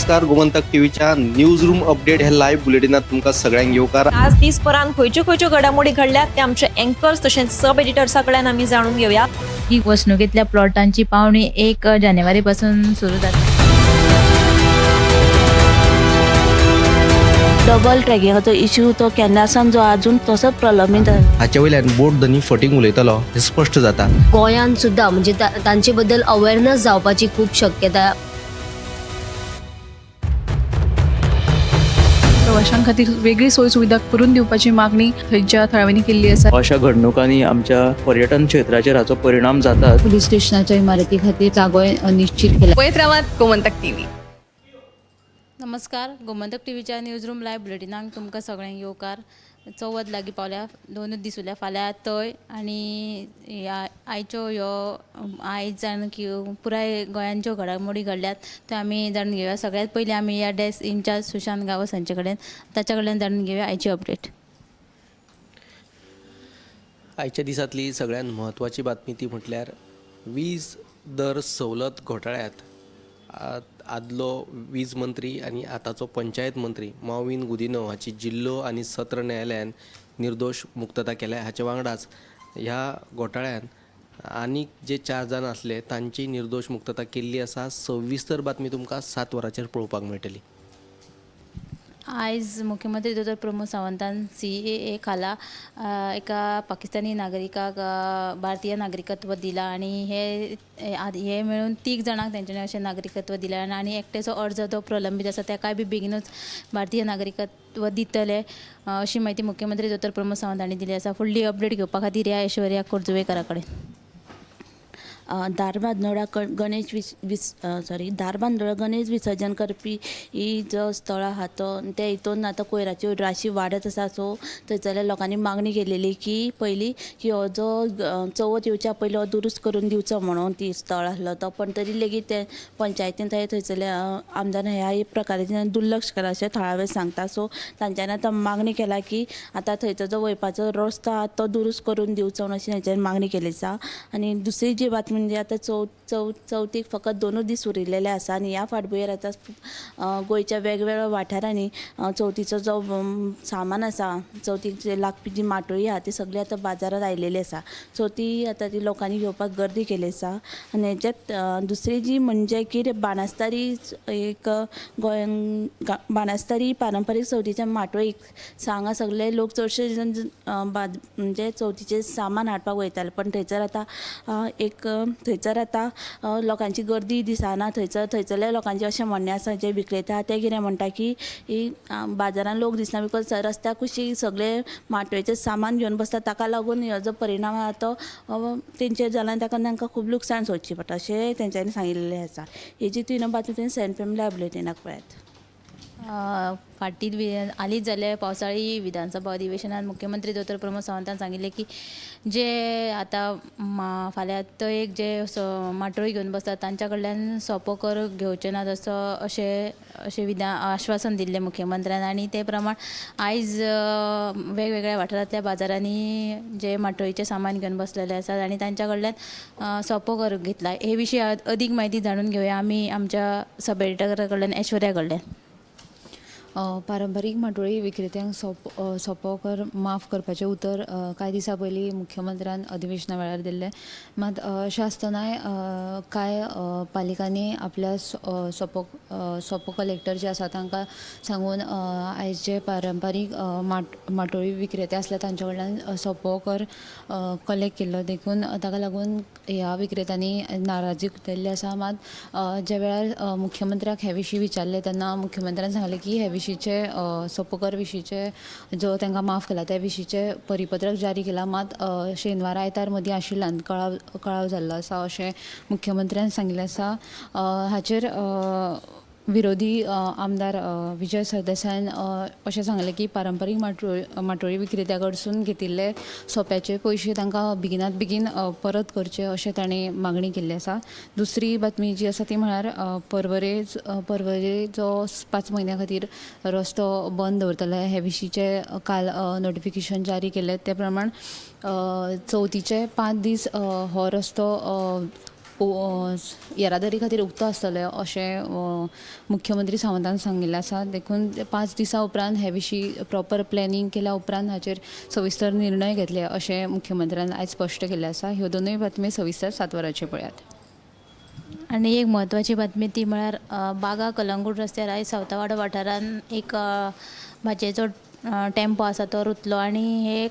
नमस्कार, गोमंतक टीव्हीच्या news room update ह्या लाईव्ह बुलेटिनात तुमकां सगळ्यांक येवकार. आज दिसभरान खंयच्यो खंयच्यो घडामोडी घडल्यात ते आमचे अँकर्स तशेंच सब एडिटर्सा कडल्यान आमी जाणून घेवया. ही वसणुकेंतल्या प्लॉटांची पावणी 1 जानेवारी पासून सुरू जाता. डबल ट्रॅकिंगाचो इश्यू तो केन्नासान जो अजून तसोच प्रलंबीत आसा. हाचे वयल्यान बोट धनी फटींग उलयतलो हें स्पश्ट जाता. गोंयांत सुद्दां म्हणजे तांचे बद्दल अवेरनस जावपाची खूब शक्यता. प्रवाशां खातीर वेगळी सोय सुविधा करून दिवपाची मागणी थंयच्या थळाव्यांनी केल्ली आसा. अशा घडणुकांनी आमच्या पर्यटन क्षेत्राचेर हाचो परिणाम जाता. पुलीस स्टेशनाच्या इमारती खातीर जागोय निश्चित केला. पळयत रावात गोमंतक टीव्ही. नमस्कार, गोमंतक टीव्हीच्या न्यूज रूम लायव्ह बुलेटिनाक तुमकां सगळ्यांक येवकार. चवथ लागीं पावल्या, 2च दीस उरल्या. फाल्यां तय आनी ह्या आयच्यो ह्यो आयज जाण पुराय गोंयांत ज्यो घडामोडी घडल्यात त्यो आमी जाणून घेवया. सगळ्यांत पयलीं आमी ह्या डेस्क इन्चार्ज सुशांत गांवस हांचे कडेन, ताच्या कडल्यान जाणून घेवया आयची अपडेट. आयच्या दिसांतली सगळ्यांत म्हत्वाची बातमी ती म्हटल्यार वीज दर सवलत घोटाळ्यांत आदलो वीज मंत्री आनी आतांचो पंचायत मंत्री माविन गुदिन्हो हाची जिल्लो आनी सत्र न्यायालयान निर्दोश मुक्तता केल्या. हाचे वांगडाच ह्या घोटाळ्यांत आनीक जे चार जाण आसले तांची निर्दोश मुक्तता केल्ली आसा. सविस्तर बातमी तुमकां 7 वरांचेर पळोवपाक मेळटली. आयज मुख्यमंत्री दोतोर प्रमोद सावंतान सीएए खाला एका पाकिस्तानी नागरिकाक भारतीय नागरिकत्व दिला आनी हे हे मेळून तीग जाणांक तेंच्यांनी अशें नागरिकत्व दिलां आनी एकट्याचो अर्ज तो प्रलंबीत आसा, ताकाय बी बेगिनूच भारतीय नागरिकत्व दितले अशी म्हायती मुख्यमंत्री दोतोर प्रमोद सावंत हांणी दिली आसा. फुडली अपडेट घेवपा खातीर ह्या ऐश्वर्या खोर्जुवेकरा कडेन. धारबांदोडा गणेश विस विस सॉरी, धारबांदोडा गणेश विसर्जन करपी ही जो स्थळ आहा तो, ते हितून आतां कोयराच्यो राशी वाडत आसा. सो थंयसरल्या लोकांनी मागणी केलेली की पयली की हो जो चवथ येवच्या पयलीं हो दुरुस्त करून दिवचो म्हणून ती स्थळ आसलो तो. पण तरी लेगीत ते पंचायतीन थंय थंयसरल्या आमदारान ह्या प्रकाराचें दुर्लक्ष केलां अशें थळावे सांगता. सो तांच्यांनी आतां मागणी केला की आतां थंयचो जो वयपाचो रस्तो आहा तो दुरुस्त करून दिवचो म्हणून अशी तेंच्यांनी मागणी केली आसा. आनी दुसरी जी बातमी म्हणजे आतां चव चव चवथीक फकत 2च दीस उरिल्लेले आसा आनी ह्या फाटभुंयेर आतां गोंयच्या वेगवेगळ्या वाठारांनी चवथीचो जो सामान आसा, चवथीक जे लागपी जी माटोळी आहा, ती सगळी आतां बाजारात आयलेली आसा. सो ती आतां ती लोकांनी घेवपाक गर्दी केली आसा. आनी हेच्यात दुसरी जी म्हणजे कितें, बाणस्तारी एक गोंयान बाणस्तारी पारंपारीक चवथीच्या माटोळीक हांगा सगळे लोक चडशे जाण म्हणजे चवथीचें सामान हाडपाक वयताले, पण थंयसर आतां एक थंयसर आतां लोकांची गर्दी दिसना. थंयसरल्या लोकांचें अशें म्हणणें आसा, जे विक्रेता आहा ते कितें म्हणटा की ही बाजारान लोक दिसना because रस्त्या कुशीक सगळे माटोळेचें सामान घेवन बसता. ताका लागून हो जो परिणाम आहा तो तेंचेर जाला आनी ताका तांकां खूब लुकसाण सोंसचें पडटा अशें तेंच्यांनी सांगिल्लें आसा. हेजी तीन बातमी तुमी 7 पीएम लायव्ह बुलेटिनाक पळयात. फाटीं हालींच जाल्ल्या पावसाळी विधानसभा अधिवेशनात मुख्यमंत्री दोतोर प्रमोद सावंतान सांगिल्लें की जे आतां फाल्यां एक जे माटोळी घेवन बसतात तांच्या कडल्यान सोपो कर घेवचे नात असो अशें अशें विधान आश्वासन दिल्लें मुख्यमंत्र्यान आनी ते प्रमाण आयज वेगवेगळ्या वाठारांतल्या बाजारांनी जे माटोळीचें सामान घेवन बसलेले आसात आनी तांच्या कडल्यान सोपो कर घेतला. हे विशीं अदीक म्हायती जाणून घेवया आमी आमच्या सब एडिटरा कडल्यान, ऐश्वर्या कडल्यान. पारंपारीक माटोळी विक्रेत्यांक सोपो कर माफ करपाचें उतर कांय दिसां पयलीं मुख्यमंत्र्यान अधिवेशना वेळार दिल्लें. मात अशें आसतनाय कांय पालिकांनी आपल्या सोपो सोपो कलेक्टर जे आसा तांकां सांगून आयज जे पारंपारीक माटोळी विक्रेते आसले तांच्या कडल्यान सोपो कर कलेक्ट केल्लो. देखून ताका लागून ह्या विक्रेत्यांनी नाराजी उक्तायल्ली आसा. मात ज्या वेळार मुख्यमंत्र्याक हे विशीं विचारलें तेन्ना मुख्यमंत्र्यान सांगलें की हे विशींचे सोपो कर विशींचे जो तांकां माफ केला त्या विशींचे परिपत्रक जारी केला. मात शेनवार आयतार मदीं आशिल्ल्यान कळाव कळाव जाल्लो आसा अशें मुख्यमंत्र्यान सांगिल्लें आसा. हाचेर विरोधी आमदार विजय सरदेसायान अशें सांगलें की पारंपारीक माटोळी विक्रेत्या कडसून घेतिल्ले सोप्याचे पयशे तांकां बेगिनात बेगीन परत करचे अशें तांणी मागणी केल्ली आसा. दुसरी बातमी जी आसा ती म्हळ्यार पर्वरे जो 5 म्हयन्या खातीर रस्तो बंद दवरतले हे विशींचे काल नोटिफिकेशन जारी केलें. ते प्रमाण चवथीचे 5 दीस हो रस्तो येरादारी खातीर उक्तो आसतले अशें मुख्यमंत्री सावंतान सांगिल्लें आसा. देखून 5 दिसां उपरांत हे विशीं प्रॉपर प्लॅनिंग केल्या उपरांत हाचेर सविस्तर निर्णय घेतले अशें मुख्यमंत्र्यान आयज स्पश्ट केल्लें आसा. ह्यो दोनूय बातम्यो सविस्तर 7 वरांचेर पळयात. आनी एक म्हत्वाची बातमी ती म्हळ्यार बागा कलंगूट रस्त्यार आयज सावतावाडो वाठारांत एक भाजयेचो टेम्पो आसा तो रुतलो आनी हे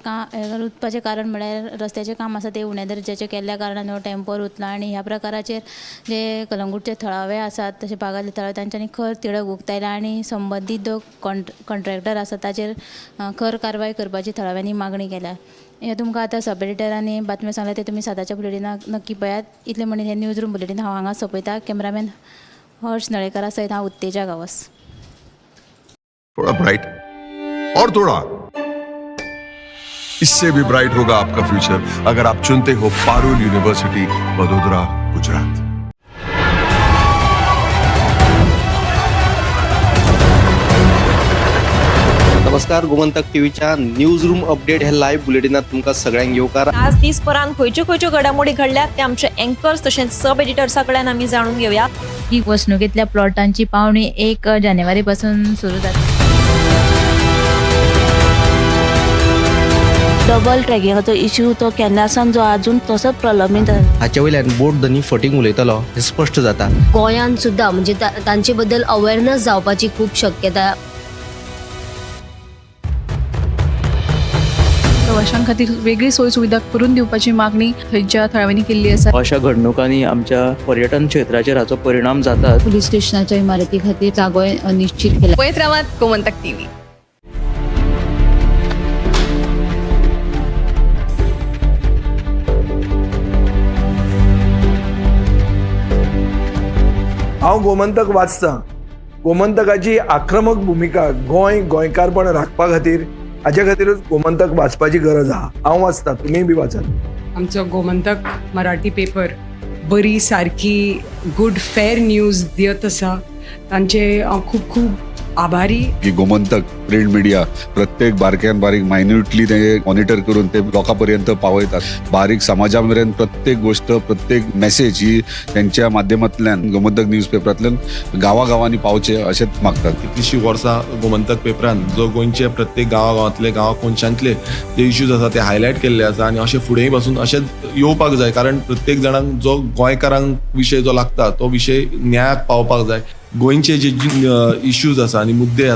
रुतपाचें कारण म्हळ्यार रस्त्याचें काम आसा तें उण्या दर्जाचें केल्ल्या कारणान हो टेम्पो रुतलो आनी ह्या प्रकाराचेर जे कलंगूटचे थळावे आसात तशें बागांतले थळावे तांच्यांनी खर तिडक उक्तायल्या आनी संबंदीत जो कॉन्ट्रॅक्टर आसा ताचेर खर कारवाय करपाची थळाव्यांनी मागणी केल्या. हे तुमकां आतां सब एडिटरांनी बातम्यो सांगल्या ते तुमी 7च्या बुलेटिनाक नक्की पळयात. इतलें म्हणीत हें न्यूज रूम बुलेटीन हांव हांगा सोंपयता. कॅमेरामॅन हर्ष नळेकरा सयत हांव उत्तेजा गांवस. थोड़ा ब्राइट और थोड़ा इससे भी ब्राइट होगा आपका फ्यूचर अगर आप चुनते हो पारुल यूनिवर्सिटी, वडोदरा, गुजरात. नमस्कार, गोमंतक टीव्हीच्या न्यूज रूम अपडेट ह्या लायव्ह बुलेटिनात तुमकां सगळ्यांक येवकार. आज दीसभरान खंयच्यो खंयच्यो घडामोडी घडल्यात ते आमचे अँकर्स तशेंच सब एडिटर्सा कडल्यान आमी जाणून घेवया. ही वसणुकेंतल्या प्लॉटांची पावणी 1 जानेवारी पासून सुरू जाता. डबल ट्रॅकिंगाचो इश्यू तो केन्ना सावन जो आजून तसोच प्रलंबीत आसा. हाचे वयल्यान बोट धनी फटींग उलयतलो हें स्पश्ट जाता. गोंयांत सुद्दां म्हणजे तांचे बद्दल अवेअरनेस जावपाची खूब शक्यता. प्रवाशां खातीर वेगळी सोय सुविधा करून दिवपाची मागणी थंयच्या थळाव्यांनी केल्ली आसा. अशा घडणुकांनी आमच्या पर्यटन क्षेत्राचेर हाचो परिणाम जाता. पुलीस स्टेशनाच्या इमारती खातीर जागोय निश्चीत केला. पळयत रावात गोमंतक टीव्ही. हांव गोमंतक वाचतां. गोमंतकाची आक्रमक भुमिका गोंय गोंयकारपण राखपा खातीर हाजे खातीरूच गोमंतक वाचपाची गरज आहा. हांव वाचतां, तुमीय बी वाचात. आमचो गोमंतक मराठी पेपर बरी सारकी गुड फेर न्यूज दियत आसा, तांचे हांव खूब खूब आभारी. की गोमंतक प्रिंट मिडिया प्रत्येक बारक्यान बारीक मायन्युटली ते मॉनिटर करून ते लोकां पर्यंत पावयतात. बारीक समाजा मेरेन प्रत्येक गोष्ट, प्रत्येक मेसेज ही त्यांच्या माध्यमांतल्यान गोमंतक न्यूज पेपरांतल्यान गांवागांवांनी पावचे अशेंच मागतात. कितलीशीं वर्सां गोमंतक पेपरान जो गोंयचे प्रत्येक गांवागांवांतले, गांवा कोनशांतले जे इश्यूज आसा ते हायलायट केल्ले आसा आनी अशें फुडेंय पासून अशेंच येवपाक जाय, कारण प्रत्येक जाणांक जो गोंयकारांक विशय जो लागता तो विशय न्यायाक पावपाक जाय. गोंयचे जे इश्यूज आसा आनी मुद्दे आसा